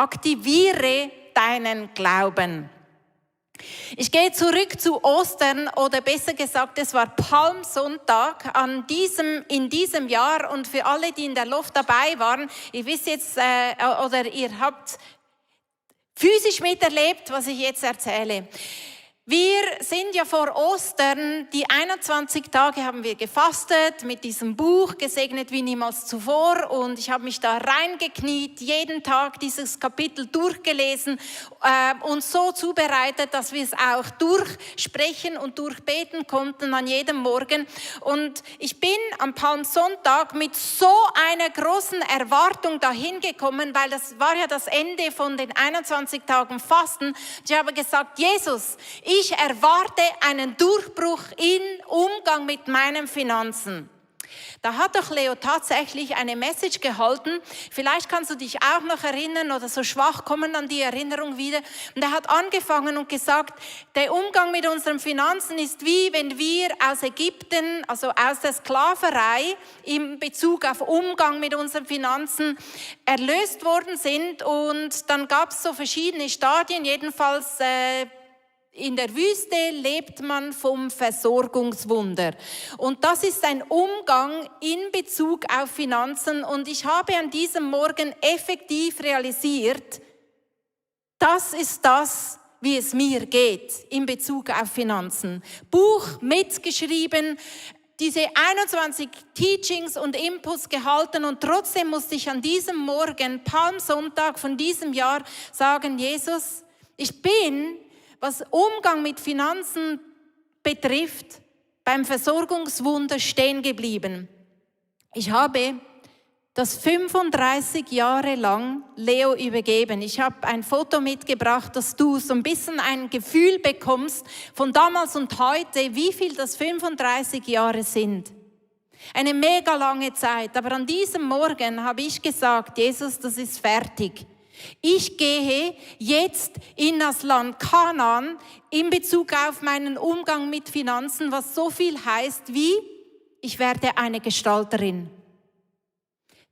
Aktiviere deinen Glauben. Ich gehe zurück zu Ostern oder besser gesagt, es war Palmsonntag in diesem Jahr und für alle, die in der Loft dabei waren, ihr wisst jetzt oder ihr habt physisch miterlebt, was ich jetzt erzähle. Wir sind ja vor Ostern, die 21 Tage haben wir gefastet mit diesem Buch, gesegnet wie niemals zuvor. Und ich habe mich da reingekniet, jeden Tag dieses Kapitel durchgelesen und so zubereitet, dass wir es auch durchsprechen und durchbeten konnten an jedem Morgen. Und ich bin am Palmsonntag mit so einer großen Erwartung dahin gekommen, weil das war ja das Ende von den 21 Tagen Fasten. Ich habe gesagt, Jesus, ich erwarte einen Durchbruch im Umgang mit meinen Finanzen. Da hat doch Leo tatsächlich eine Message gehalten. Vielleicht kannst du dich auch noch erinnern oder so schwach kommen an die Erinnerung wieder. Und er hat angefangen und gesagt, der Umgang mit unseren Finanzen ist wie wenn wir aus Ägypten, also aus der Sklaverei, in Bezug auf Umgang mit unseren Finanzen erlöst worden sind. Und dann gab es so verschiedene Stadien, jedenfalls in der Wüste lebt man vom Versorgungswunder. Und das ist ein Umgang in Bezug auf Finanzen. Und ich habe an diesem Morgen effektiv realisiert, das ist das, wie es mir geht in Bezug auf Finanzen. Buch mitgeschrieben, diese 21 Teachings und Inputs gehalten und trotzdem musste ich an diesem Morgen, Palmsonntag von diesem Jahr, sagen, Jesus, ich bin, was Umgang mit Finanzen betrifft, beim Versorgungswunder stehen geblieben. Ich habe das 35 Jahre lang Leo übergeben. Ich habe ein Foto mitgebracht, dass du so ein bisschen ein Gefühl bekommst von damals und heute, wie viel das 35 Jahre sind. Eine mega lange Zeit. Aber an diesem Morgen habe ich gesagt, Jesus, das ist fertig. Ich gehe jetzt in das Land Kanaan in Bezug auf meinen Umgang mit Finanzen, was so viel heißt wie, ich werde eine Gestalterin.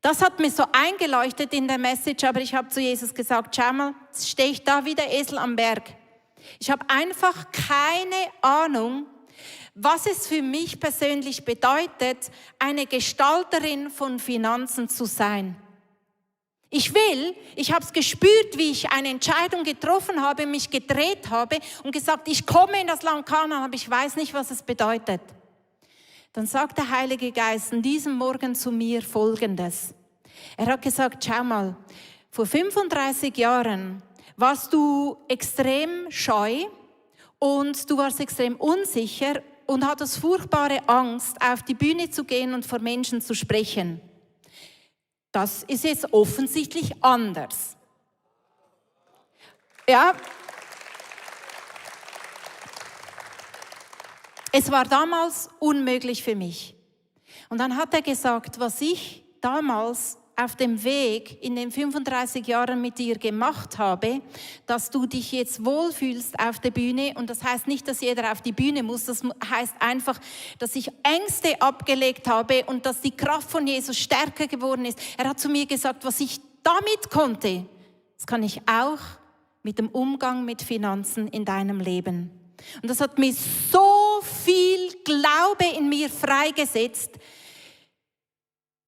Das hat mir so eingeleuchtet in der Message, aber ich habe zu Jesus gesagt, schau mal, jetzt stehe ich da wie der Esel am Berg. Ich habe einfach keine Ahnung, was es für mich persönlich bedeutet, eine Gestalterin von Finanzen zu sein. Ich habe es gespürt, wie ich eine Entscheidung getroffen habe, mich gedreht habe und gesagt, ich komme in das Land Kanaan, aber ich weiß nicht, was es bedeutet. Dann sagt der Heilige Geist an diesem Morgen zu mir Folgendes. Er hat gesagt, schau mal, vor 35 Jahren warst du extrem scheu und du warst extrem unsicher und hattest furchtbare Angst, auf die Bühne zu gehen und vor Menschen zu sprechen. Das ist jetzt offensichtlich anders. Ja. Es war damals unmöglich für mich. Und dann hat er gesagt, was ich damals auf dem Weg in den 35 Jahren mit dir gemacht habe, dass du dich jetzt wohlfühlst auf der Bühne. Und das heißt nicht, dass jeder auf die Bühne muss. Das heißt einfach, dass ich Ängste abgelegt habe und dass die Kraft von Jesus stärker geworden ist. Er hat zu mir gesagt, was ich damit konnte, das kann ich auch mit dem Umgang mit Finanzen in deinem Leben. Und das hat mir so viel Glaube in mir freigesetzt.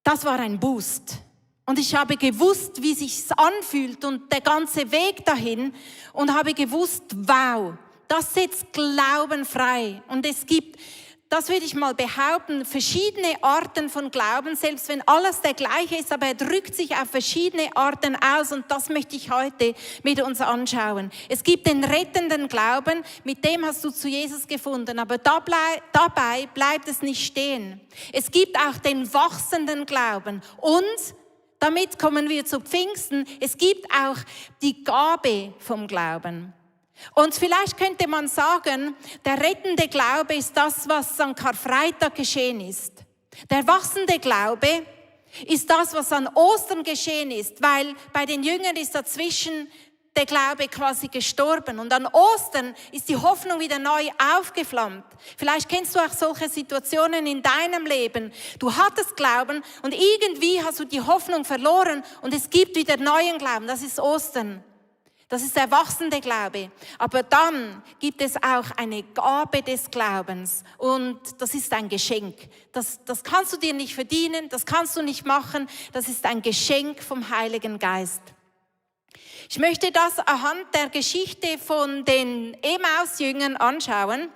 Das war ein Boost. Und ich habe gewusst, wie sich's anfühlt und der ganze Weg dahin und habe gewusst, wow, das setzt Glauben frei. Und es gibt, das würde ich mal behaupten, verschiedene Arten von Glauben, selbst wenn alles der gleiche ist, aber er drückt sich auf verschiedene Arten aus und das möchte ich heute mit uns anschauen. Es gibt den rettenden Glauben, mit dem hast du zu Jesus gefunden, aber dabei bleibt es nicht stehen. Es gibt auch den wachsenden Glauben und damit kommen wir zu Pfingsten. Es gibt auch die Gabe vom Glauben. Und vielleicht könnte man sagen, der rettende Glaube ist das, was an Karfreitag geschehen ist. Der wachsende Glaube ist das, was an Ostern geschehen ist, weil bei den Jüngern ist dazwischen der Glaube quasi gestorben. Und an Ostern ist die Hoffnung wieder neu aufgeflammt. Vielleicht kennst du auch solche Situationen in deinem Leben. Du hattest Glauben und irgendwie hast du die Hoffnung verloren und es gibt wieder neuen Glauben. Das ist Ostern. Das ist der wachsende Glaube. Aber dann gibt es auch eine Gabe des Glaubens. Und das ist ein Geschenk. Das kannst du dir nicht verdienen, das kannst du nicht machen. Das ist ein Geschenk vom Heiligen Geist. Ich möchte das anhand der Geschichte von den Emmaus-Jüngern anschauen.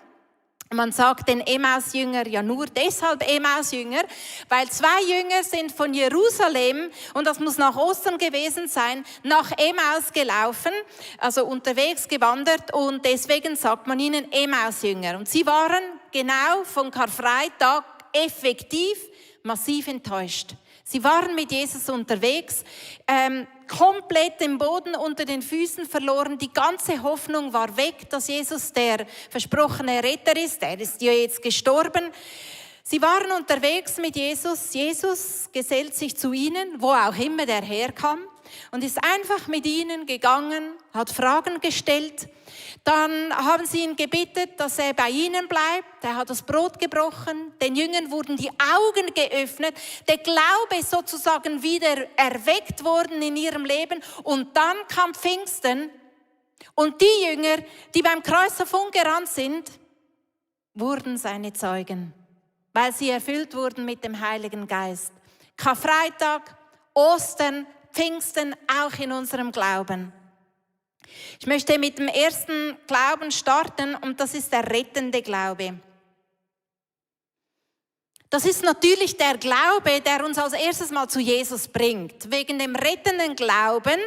Man sagt den Emmaus-Jünger ja nur deshalb Emmaus-Jünger, weil 2 Jünger sind von Jerusalem, und das muss nach Ostern gewesen sein, nach Emmaus gelaufen, also unterwegs gewandert, und deswegen sagt man ihnen Emmaus-Jünger. Und sie waren genau von Karfreitag effektiv massiv enttäuscht. Sie waren mit Jesus unterwegs, komplett den Boden unter den Füßen verloren. Die ganze Hoffnung war weg, dass Jesus der versprochene Retter ist. Er ist ja jetzt gestorben. Sie waren unterwegs mit Jesus. Jesus gesellt sich zu ihnen, wo auch immer der herkam, und ist einfach mit ihnen gegangen, hat Fragen gestellt. Dann haben sie ihn gebeten, dass er bei ihnen bleibt. Er hat das Brot gebrochen. Den Jüngern wurden die Augen geöffnet. Der Glaube ist sozusagen wieder erweckt worden in ihrem Leben. Und dann kam Pfingsten. Und die Jünger, die beim Kreuz davongerannt sind, wurden seine Zeugen, weil sie erfüllt wurden mit dem Heiligen Geist. Karfreitag, Ostern, Pfingsten, auch in unserem Glauben. Ich möchte mit dem ersten Glauben starten, und das ist der rettende Glaube. Das ist natürlich der Glaube, der uns als erstes mal zu Jesus bringt. Wegen dem rettenden Glauben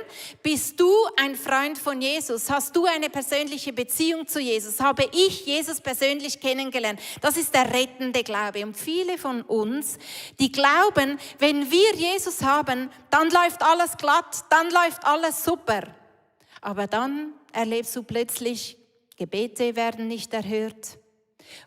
bist du ein Freund von Jesus. Hast du eine persönliche Beziehung zu Jesus? Habe ich Jesus persönlich kennengelernt? Das ist der rettende Glaube. Und viele von uns, die glauben, wenn wir Jesus haben, dann läuft alles glatt, dann läuft alles super. Aber dann erlebst du plötzlich, Gebete werden nicht erhört.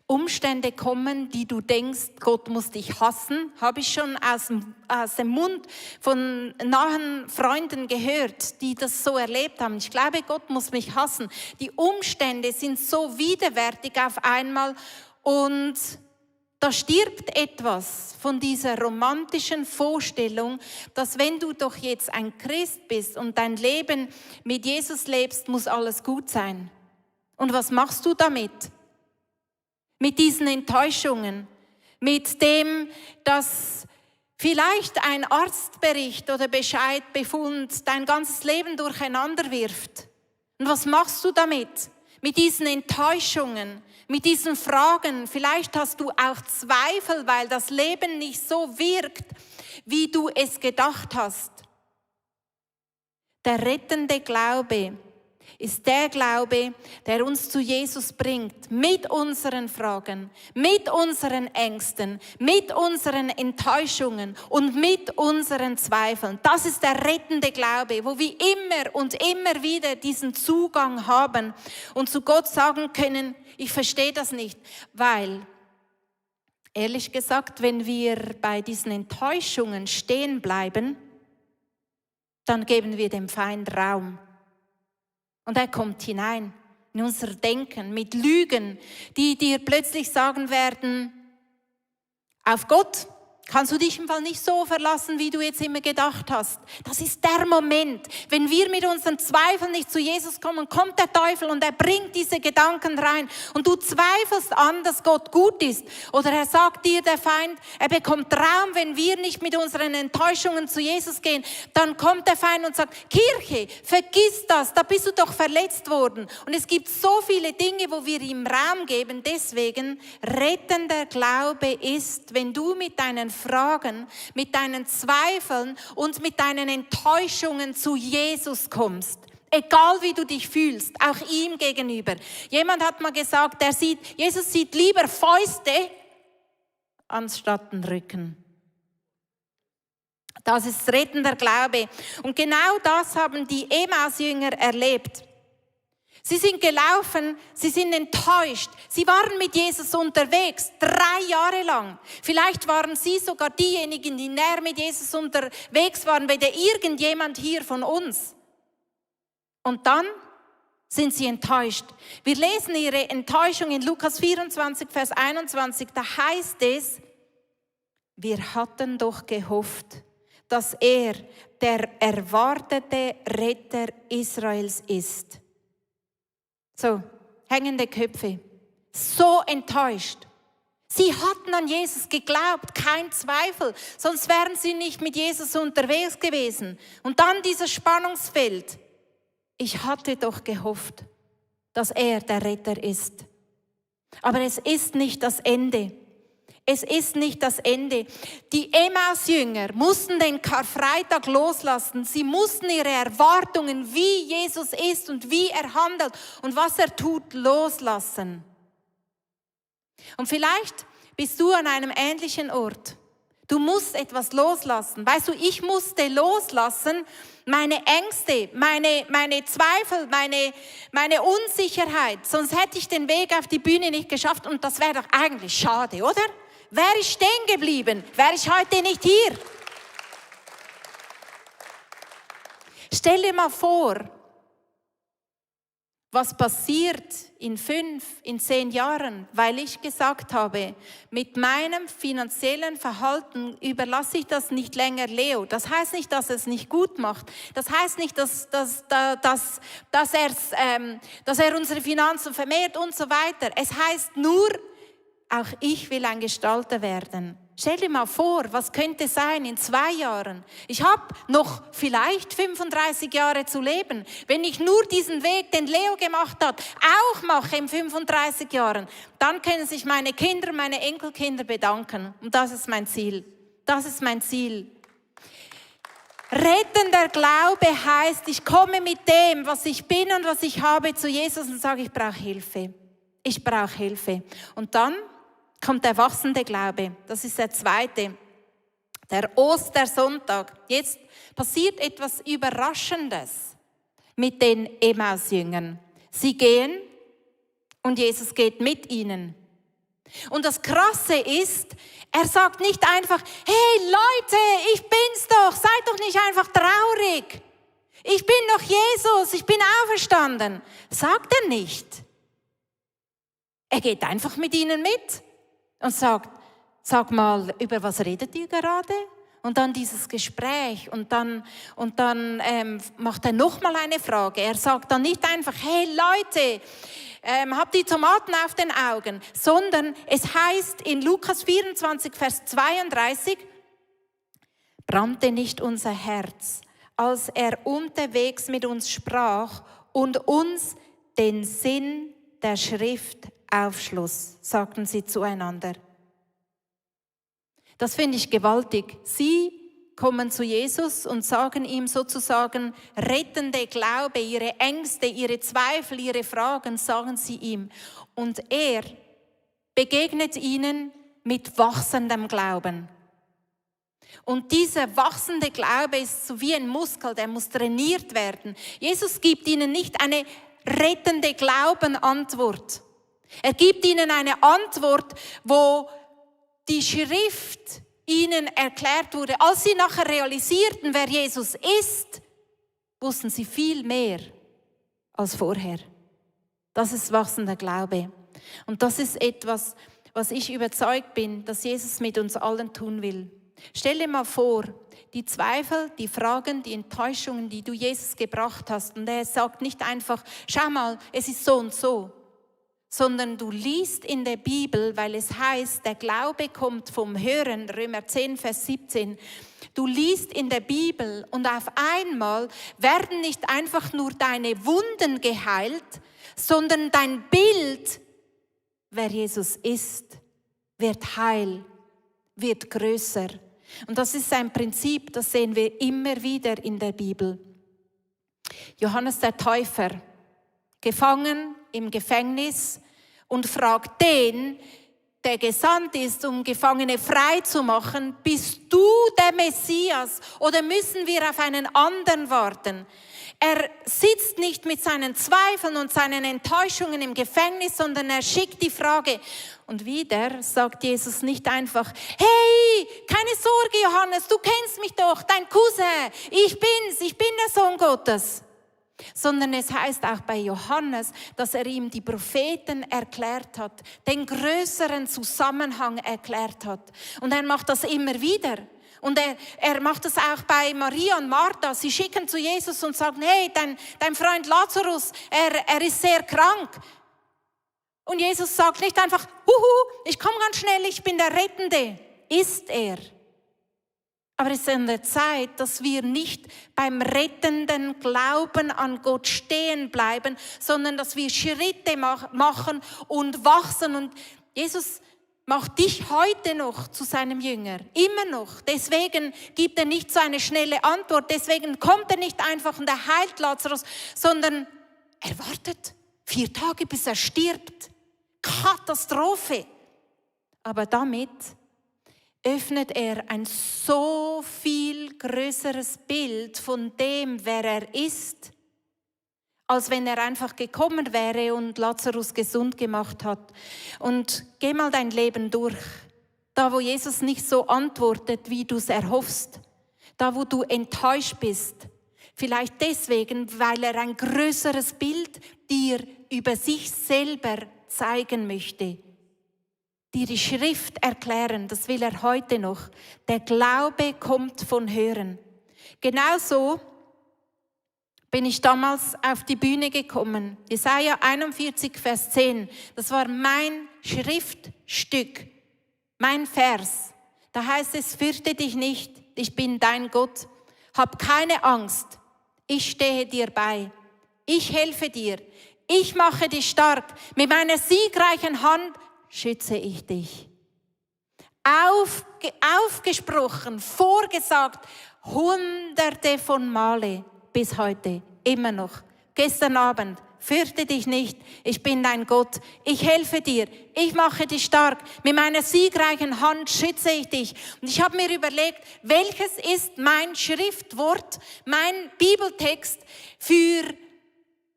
Umstände kommen, die du denkst, Gott muss dich hassen. Habe ich schon aus dem Mund von nahen Freunden gehört, die das so erlebt haben. Ich glaube, Gott muss mich hassen. Die Umstände sind so widerwärtig auf einmal, und da stirbt etwas von dieser romantischen Vorstellung, dass wenn du doch jetzt ein Christ bist und dein Leben mit Jesus lebst, muss alles gut sein. Und was machst du damit? Mit diesen Enttäuschungen, mit dem, dass vielleicht ein Arztbericht oder Bescheid, Befund dein ganzes Leben durcheinander wirft. Und was machst du damit? Mit diesen Enttäuschungen, mit diesen Fragen. Vielleicht hast du auch Zweifel, weil das Leben nicht so wirkt, wie du es gedacht hast. Der rettende Glaube ist der Glaube, der uns zu Jesus bringt, mit unseren Fragen, mit unseren Ängsten, mit unseren Enttäuschungen und mit unseren Zweifeln. Das ist der rettende Glaube, wo wir immer und immer wieder diesen Zugang haben und zu Gott sagen können, ich verstehe das nicht, weil, ehrlich gesagt, wenn wir bei diesen Enttäuschungen stehen bleiben, dann geben wir dem Feind Raum. Und er kommt hinein in unser Denken mit Lügen, die dir plötzlich sagen werden, auf Gott kannst du dich im Fall nicht so verlassen, wie du jetzt immer gedacht hast. Das ist der Moment, wenn wir mit unseren Zweifeln nicht zu Jesus kommen, kommt der Teufel und er bringt diese Gedanken rein. Und du zweifelst an, dass Gott gut ist. Oder er sagt dir, der Feind, er bekommt Raum, wenn wir nicht mit unseren Enttäuschungen zu Jesus gehen. Dann kommt der Feind und sagt, Kirche, vergiss das, da bist du doch verletzt worden. Und es gibt so viele Dinge, wo wir ihm Raum geben. Deswegen, rettender Glaube ist, wenn du mit deinen Fragen, mit deinen Zweifeln und mit deinen Enttäuschungen zu Jesus kommst. Egal wie du dich fühlst, auch ihm gegenüber. Jemand hat mal gesagt, Jesus sieht lieber Fäuste anstatt den Rücken. Das ist rettender Glaube. Und genau das haben die Emmaus-Jünger erlebt. Sie sind gelaufen, sie sind enttäuscht. Sie waren mit Jesus unterwegs, 3 Jahre lang. Vielleicht waren sie sogar diejenigen, die näher mit Jesus unterwegs waren, wie irgendjemand hier von uns. Und dann sind sie enttäuscht. Wir lesen ihre Enttäuschung in Lukas 24, Vers 21. Da heißt es, wir hatten doch gehofft, dass er der erwartete Retter Israels ist. So, hängende Köpfe. So enttäuscht. Sie hatten an Jesus geglaubt, kein Zweifel, sonst wären sie nicht mit Jesus unterwegs gewesen. Und dann dieses Spannungsfeld. Ich hatte doch gehofft, dass er der Retter ist. Aber es ist nicht das Ende. Es ist nicht das Ende. Die Emmaus-Jünger mussten den Karfreitag loslassen. Sie mussten ihre Erwartungen, wie Jesus ist und wie er handelt und was er tut, loslassen. Und vielleicht bist du an einem ähnlichen Ort. Du musst etwas loslassen. Weißt du, ich musste loslassen, meine Ängste, meine Zweifel, meine Unsicherheit. Sonst hätte ich den Weg auf die Bühne nicht geschafft und das wäre doch eigentlich schade, oder? Wäre ich stehen geblieben, wäre ich heute nicht hier. Stell dir mal vor, was passiert in 5, in 10 Jahren, weil ich gesagt habe, mit meinem finanziellen Verhalten überlasse ich das nicht länger Leo. Das heißt nicht, dass er es nicht gut macht. Das heißt nicht, dass er unsere Finanzen vermehrt und so weiter. Es heißt nur, auch ich will ein Gestalter werden. Stell dir mal vor, was könnte sein in 2 Jahren? Ich habe noch vielleicht 35 Jahre zu leben. Wenn ich nur diesen Weg, den Leo gemacht hat, auch mache in 35 Jahren, dann können sich meine Kinder, meine Enkelkinder bedanken. Und das ist mein Ziel. Das ist mein Ziel. Rettender Glaube heißt, ich komme mit dem, was ich bin und was ich habe, zu Jesus und sage, ich brauche Hilfe. Ich brauche Hilfe. Und dann kommt der wachsende Glaube. Das ist der zweite. Der Ostersonntag. Jetzt passiert etwas Überraschendes mit den Emmaus-Jüngern. Sie gehen und Jesus geht mit ihnen. Und das Krasse ist, er sagt nicht einfach, hey Leute, ich bin's doch, seid doch nicht einfach traurig. Ich bin doch Jesus, ich bin auferstanden. Sagt er nicht. Er geht einfach mit ihnen mit. Und sagt, sag mal, über was redet ihr gerade? Und dann dieses Gespräch und dann macht er nochmal eine Frage. Er sagt dann nicht einfach, hey Leute, habt die Tomaten auf den Augen, sondern es heißt in Lukas 24, Vers 32, brannte nicht unser Herz, als er unterwegs mit uns sprach und uns den Sinn der Schrift aufschluss, sagten sie zueinander. Das finde ich gewaltig. Sie kommen zu Jesus und sagen ihm sozusagen rettende Glaube, ihre Ängste, ihre Zweifel, ihre Fragen, sagen sie ihm. Und er begegnet ihnen mit wachsendem Glauben. Und dieser wachsende Glaube ist so wie ein Muskel, der muss trainiert werden. Jesus gibt ihnen nicht eine rettende Glaubenantwort. Er gibt ihnen eine Antwort, wo die Schrift ihnen erklärt wurde. Als sie nachher realisierten, wer Jesus ist, wussten sie viel mehr als vorher. Das ist wachsender Glaube. Und das ist etwas, was ich überzeugt bin, dass Jesus mit uns allen tun will. Stell dir mal vor, die Zweifel, die Fragen, die Enttäuschungen, die du Jesus gebracht hast. Und er sagt nicht einfach, schau mal, es ist so und so. Sondern du liest in der Bibel, weil es heißt, der Glaube kommt vom Hören, Römer 10, Vers 17. Du liest in der Bibel und auf einmal werden nicht einfach nur deine Wunden geheilt, sondern dein Bild, wer Jesus ist, wird heil, wird größer. Und das ist ein Prinzip, das sehen wir immer wieder in der Bibel. Johannes der Täufer, gefangen im Gefängnis und fragt den, der gesandt ist, um Gefangene frei zu machen, bist du der Messias oder müssen wir auf einen anderen warten? Er sitzt nicht mit seinen Zweifeln und seinen Enttäuschungen im Gefängnis, sondern er schickt die Frage. Und wieder sagt Jesus nicht einfach, hey, keine Sorge Johannes, du kennst mich doch, dein Cousin, ich bin der Sohn Gottes. sondern es heißt auch bei Johannes, dass er ihm die Propheten erklärt hat, den größeren Zusammenhang erklärt hat. Und er macht das immer wieder. Und er macht das auch bei Maria und Martha. Sie schicken zu Jesus und sagen, hey, dein Freund Lazarus, er ist sehr krank. Und Jesus sagt nicht einfach, huhu, ich komme ganz schnell, ich bin der Rettende. Ist er. Aber es ist an der Zeit, dass wir nicht beim rettenden Glauben an Gott stehen bleiben, sondern dass wir Schritte machen und wachsen. Und Jesus macht dich heute noch zu seinem Jünger, immer noch. Deswegen gibt er nicht so eine schnelle Antwort, deswegen kommt er nicht einfach und er heilt Lazarus, sondern er wartet 4 Tage, bis er stirbt. Katastrophe. Aber damit öffnet er ein so viel größeres Bild von dem, wer er ist, als wenn er einfach gekommen wäre und Lazarus gesund gemacht hat. Und geh mal dein Leben durch. Da, wo Jesus nicht so antwortet, wie du es erhoffst. Da, wo du enttäuscht bist. Vielleicht deswegen, weil er ein größeres Bild dir über sich selber zeigen möchte. Dir die Schrift erklären, das will er heute noch. Der Glaube kommt von Hören. Genauso bin ich damals auf die Bühne gekommen. Jesaja 41, Vers 10. Das war mein Schriftstück, mein Vers. Da heißt es, fürchte dich nicht, ich bin dein Gott. Hab keine Angst, ich stehe dir bei. Ich helfe dir, ich mache dich stark. Mit meiner siegreichen Hand schütze ich dich. Aufgesprochen, vorgesagt, Hunderte von Male bis heute, immer noch. Gestern Abend, fürchte dich nicht, ich bin dein Gott. Ich helfe dir, ich mache dich stark. Mit meiner siegreichen Hand schütze ich dich. Und ich habe mir überlegt, welches ist mein Schriftwort, mein Bibeltext für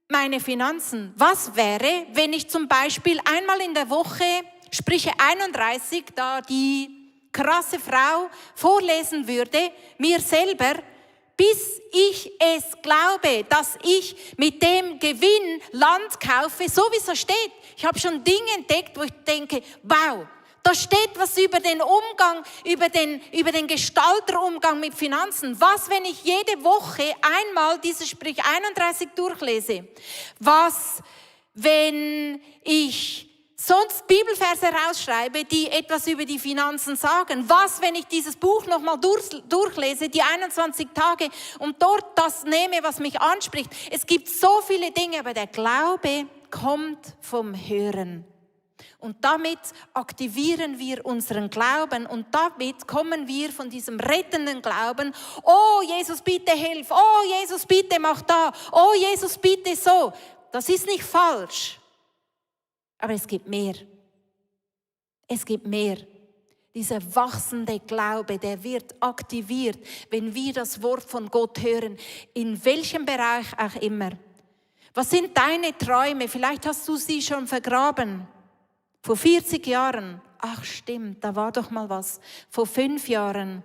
meine Finanzen. Was wäre, wenn ich zum Beispiel einmal in der Woche Sprüche 31, da die krasse Frau vorlesen würde, mir selber, bis ich es glaube, dass ich mit dem Gewinn Land kaufe, so wie es so steht. Ich habe schon Dinge entdeckt, wo ich denke, wow, da steht was über den Umgang, über den Gestalterumgang mit Finanzen. Was, wenn ich jede Woche einmal diese Sprüche 31 durchlese? Was, wenn ich sonst Bibelverse rausschreibe, die etwas über die Finanzen sagen? Was, wenn ich dieses Buch nochmal durchlese, die 21 Tage, und dort das nehme, was mich anspricht? Es gibt so viele Dinge, aber der Glaube kommt vom Hören. Und damit aktivieren wir unseren Glauben und damit kommen wir von diesem rettenden Glauben, oh Jesus, bitte hilf, oh Jesus, bitte mach da, oh Jesus, bitte so. Das ist nicht falsch, aber es gibt mehr. Es gibt mehr. Dieser wachsende Glaube, der wird aktiviert, wenn wir das Wort von Gott hören, in welchem Bereich auch immer. Was sind deine Träume? Vielleicht hast du sie schon vergraben. Vor 40 Jahren, ach stimmt, da war doch mal was. Vor 5 Jahren,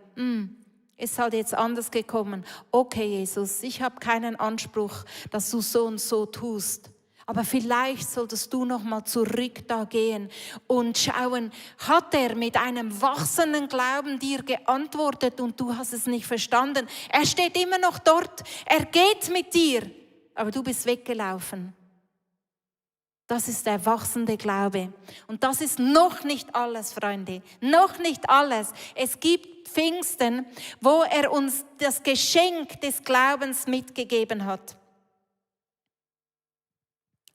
ist halt jetzt anders gekommen. Okay, Jesus, ich habe keinen Anspruch, dass du so und so tust. Aber vielleicht solltest du noch mal zurück da gehen und schauen, hat er mit einem wachsenden Glauben dir geantwortet und du hast es nicht verstanden. Er steht immer noch dort, er geht mit dir, aber du bist weggelaufen. Das ist der wachsende Glaube. Und das ist noch nicht alles, Freunde. Noch nicht alles. Es gibt Pfingsten, wo er uns das Geschenk des Glaubens mitgegeben hat.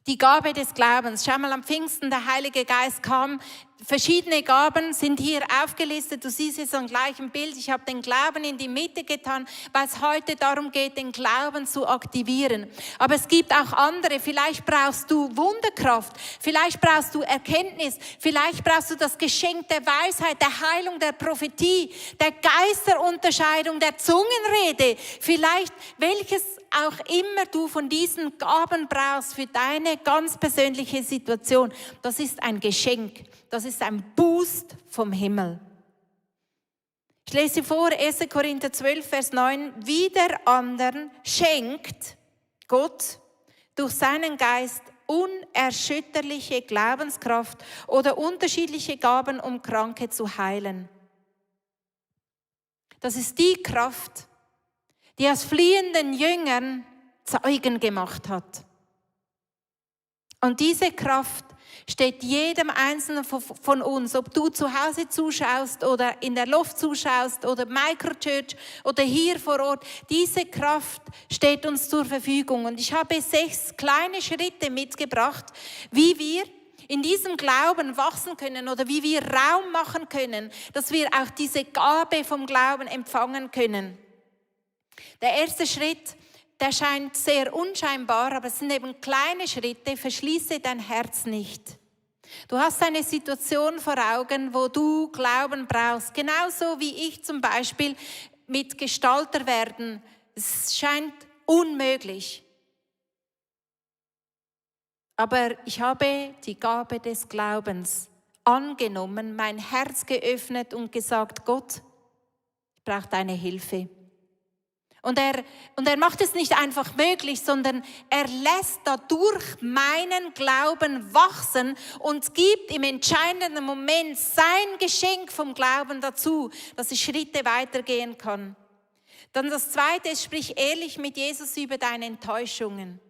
Die Gabe des Glaubens. Schau mal, am Pfingsten, der Heilige Geist kam. Verschiedene Gaben sind hier aufgelistet. Du siehst es am gleichen Bild. Ich habe den Glauben in die Mitte getan, weil es heute darum geht, den Glauben zu aktivieren. Aber es gibt auch andere. Vielleicht brauchst du Wunderkraft. Vielleicht brauchst du Erkenntnis. Vielleicht brauchst du das Geschenk der Weisheit, der Heilung, der Prophetie, der Geisterunterscheidung, der Zungenrede. Vielleicht welches auch immer du von diesen Gaben brauchst für deine ganz persönliche Situation. Das ist ein Geschenk. Das ist ein Boost vom Himmel. Ich lese vor, 1. Korinther 12, Vers 9. Wieder anderen schenkt Gott durch seinen Geist unerschütterliche Glaubenskraft oder unterschiedliche Gaben, um Kranke zu heilen. Das ist die Kraft, die aus fliehenden Jüngern Zeugen gemacht hat. Und diese Kraft steht jedem Einzelnen von uns, ob du zu Hause zuschaust oder in der Loft zuschaust oder Microchurch oder hier vor Ort. Diese Kraft steht uns zur Verfügung. Und ich habe 6 kleine Schritte mitgebracht, wie wir in diesem Glauben wachsen können oder wie wir Raum machen können, dass wir auch diese Gabe vom Glauben empfangen können. Der erste Schritt, der scheint sehr unscheinbar, aber es sind eben kleine Schritte. Verschließe dein Herz nicht. Du hast eine Situation vor Augen, wo du Glauben brauchst. Genauso wie ich zum Beispiel mit Gestalter werden. Es scheint unmöglich. Aber ich habe die Gabe des Glaubens angenommen, mein Herz geöffnet und gesagt, Gott, ich brauche deine Hilfe. Und er macht es nicht einfach möglich, sondern er lässt dadurch meinen Glauben wachsen und gibt im entscheidenden Moment sein Geschenk vom Glauben dazu, dass ich Schritte weitergehen kann. Dann das Zweite ist, sprich ehrlich mit Jesus über deine Enttäuschungen.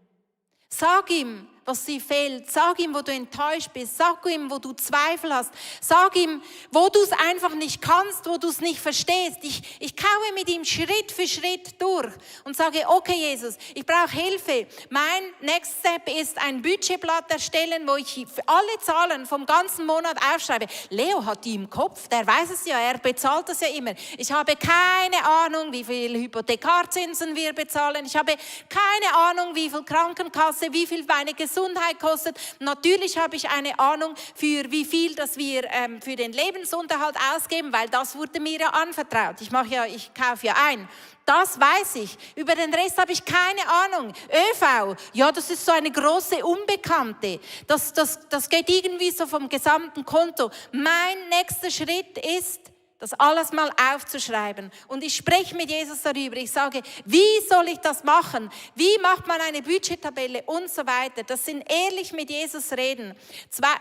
Sag ihm, was dir fehlt. Sag ihm, wo du enttäuscht bist. Sag ihm, wo du Zweifel hast. Sag ihm, wo du es einfach nicht kannst, wo du es nicht verstehst. Ich kaue mit ihm Schritt für Schritt durch und sage, okay Jesus, ich brauche Hilfe. Mein Next Step ist ein Budgetblatt erstellen, wo ich alle Zahlen vom ganzen Monat aufschreibe. Leo hat die im Kopf, der weiß es ja, er bezahlt das ja immer. Ich habe keine Ahnung, wie viel Hypothekarzinsen wir bezahlen. Ich habe keine Ahnung, wie viel Krankenkasse, wie viel meine Gesundheit kostet. Natürlich habe ich eine Ahnung, für wie viel das wir für den Lebensunterhalt ausgeben, weil das wurde mir ja anvertraut. Ich kaufe ja ein. Das weiß ich. Über den Rest habe ich keine Ahnung. ÖV, ja, das ist so eine große Unbekannte. Das geht irgendwie so vom gesamten Konto. Mein nächster Schritt ist, das alles mal aufzuschreiben. Und ich spreche mit Jesus darüber. Ich sage, wie soll ich das machen? Wie macht man eine Budgettabelle und so weiter? Das sind ehrlich mit Jesus reden.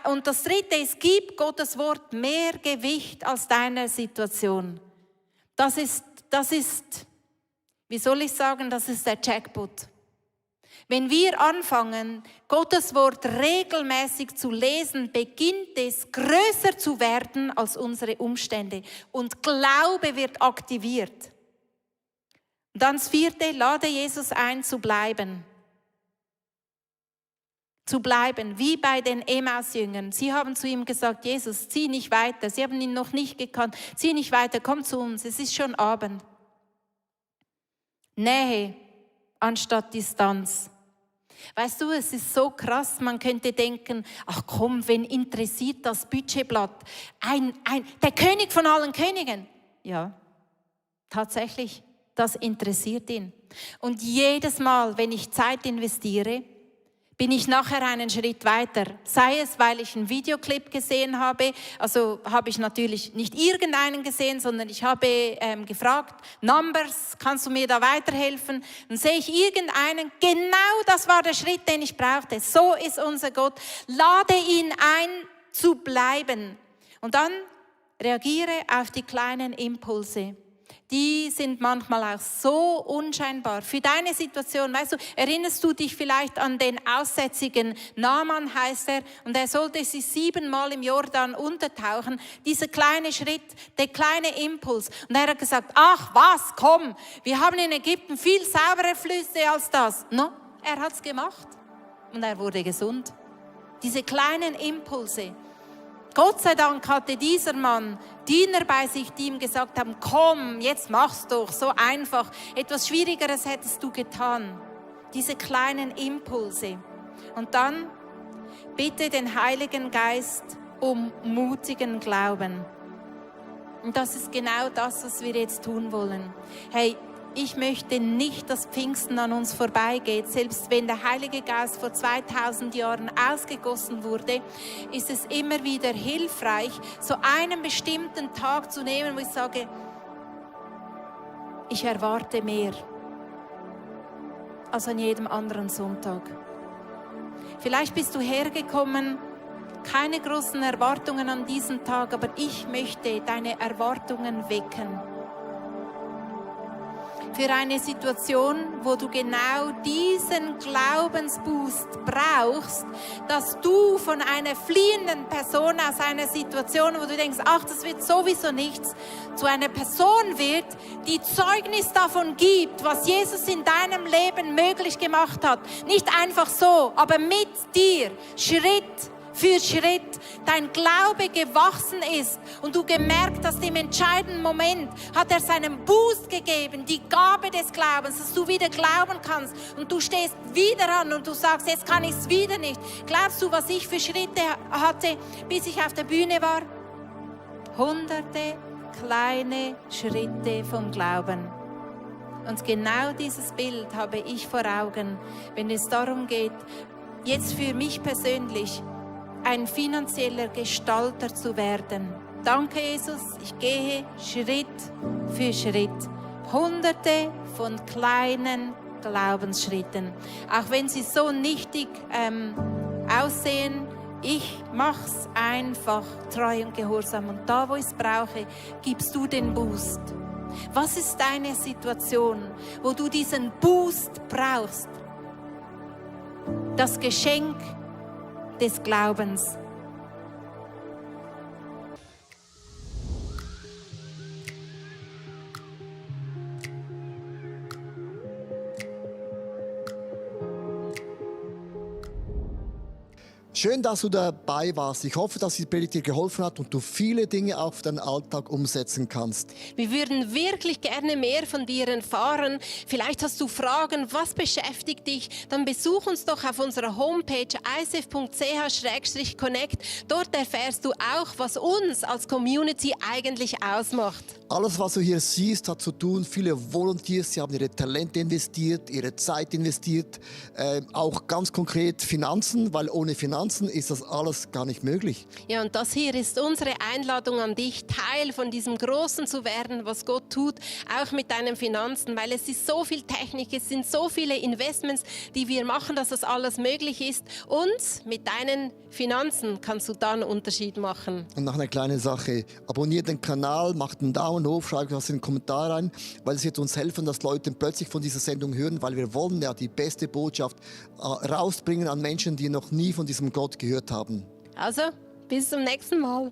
Und das Dritte ist, gib Gottes Wort mehr Gewicht als deiner Situation. Das ist, wie soll ich sagen, das ist der Jackpot. Wenn wir anfangen, Gottes Wort regelmäßig zu lesen, beginnt es größer zu werden als unsere Umstände. Und Glaube wird aktiviert. Und dann das Vierte, lade Jesus ein, zu bleiben. Zu bleiben, wie bei den Emmaus-Jüngern. Sie haben zu ihm gesagt, Jesus, zieh nicht weiter. Sie haben ihn noch nicht gekannt. Zieh nicht weiter, komm zu uns, es ist schon Abend. Nähe anstatt Distanz. Weißt du, es ist so krass, man könnte denken, ach komm, wen interessiert das Budgetblatt? Der König von allen Königen. Ja, tatsächlich, das interessiert ihn. Und jedes Mal, wenn ich Zeit investiere, bin ich nachher einen Schritt weiter. Sei es, weil ich einen Videoclip gesehen habe, also habe ich natürlich nicht irgendeinen gesehen, sondern ich habe gefragt, Numbers, kannst du mir da weiterhelfen? Dann sehe ich irgendeinen, genau das war der Schritt, den ich brauchte. So ist unser Gott. Lade ihn ein, zu bleiben. Und dann reagiere auf die kleinen Impulse. Die sind manchmal auch so unscheinbar. Für deine Situation, weißt du, erinnerst du dich vielleicht an den Aussätzigen? Naaman heißt er, und er sollte sich 7-mal im Jordan untertauchen. Dieser kleine Schritt, der kleine Impuls. Und er hat gesagt, ach was, komm, wir haben in Ägypten viel saubere Flüsse als das. No, er hat es gemacht und er wurde gesund. Diese kleinen Impulse. Gott sei Dank hatte dieser Mann Diener bei sich, die ihm gesagt haben, komm, jetzt mach's doch, so einfach. Etwas Schwierigeres hättest du getan. Diese kleinen Impulse. Und dann bitte den Heiligen Geist um mutigen Glauben. Und das ist genau das, was wir jetzt tun wollen. Hey, ich möchte nicht, dass Pfingsten an uns vorbeigeht. Selbst wenn der Heilige Geist vor 2000 Jahren ausgegossen wurde, ist es immer wieder hilfreich, so einen bestimmten Tag zu nehmen, wo ich sage, ich erwarte mehr. als an jedem anderen Sonntag. Vielleicht bist du hergekommen, keine großen Erwartungen an diesen Tag, aber ich möchte deine Erwartungen wecken. Für eine Situation, wo du genau diesen Glaubensboost brauchst, dass du von einer fliehenden Person aus einer Situation, wo du denkst, ach, das wird sowieso nichts, zu einer Person wird, die Zeugnis davon gibt, was Jesus in deinem Leben möglich gemacht hat. Nicht einfach so, aber mit dir, Schritt für Schritt, dein Glaube gewachsen ist und du gemerkt hast, im entscheidenden Moment hat er seinen Boost gegeben, die Gabe des Glaubens, dass du wieder glauben kannst und du stehst wieder an und du sagst, jetzt kann ich es wieder nicht. Glaubst du, was ich für Schritte hatte, bis ich auf der Bühne war? Hunderte kleine Schritte vom Glauben. Und genau dieses Bild habe ich vor Augen, wenn es darum geht, jetzt für mich persönlich ein finanzieller Gestalter zu werden. Danke, Jesus, ich gehe Schritt für Schritt. Hunderte von kleinen Glaubensschritten. Auch wenn sie so nichtig aussehen, ich mach's einfach treu und gehorsam. Und da, wo ich es brauche, gibst du den Boost. Was ist deine Situation, wo du diesen Boost brauchst? Das Geschenk des Glaubens. Schön, dass du dabei warst. Ich hoffe, dass die Predigt dir geholfen hat und du viele Dinge auch für deinen Alltag umsetzen kannst. Wir würden wirklich gerne mehr von dir erfahren. Vielleicht hast du Fragen, was beschäftigt dich? Dann besuch uns doch auf unserer Homepage icf.ch/connect. Dort erfährst du auch, was uns als Community eigentlich ausmacht. Alles, was du hier siehst, hat zu tun. Viele Volunteers, sie haben ihre Talente investiert, ihre Zeit investiert. Auch ganz konkret Finanzen, weil ohne Finanzen ist das alles gar nicht möglich. Ja, und das hier ist unsere Einladung an dich, Teil von diesem Großen zu werden, was Gott tut, auch mit deinen Finanzen, weil es ist so viel Technik, es sind so viele Investments, die wir machen, dass das alles möglich ist. Und mit deinen Finanzen kannst du da einen Unterschied machen. Und noch eine kleine Sache, abonniert den Kanal, macht einen Daumen hoch, schreibt was in den Kommentar rein, weil es wird uns helfen, dass Leute plötzlich von dieser Sendung hören, weil wir wollen ja die beste Botschaft rausbringen an Menschen, die noch nie von diesem Gott gehört haben. Also, bis zum nächsten Mal.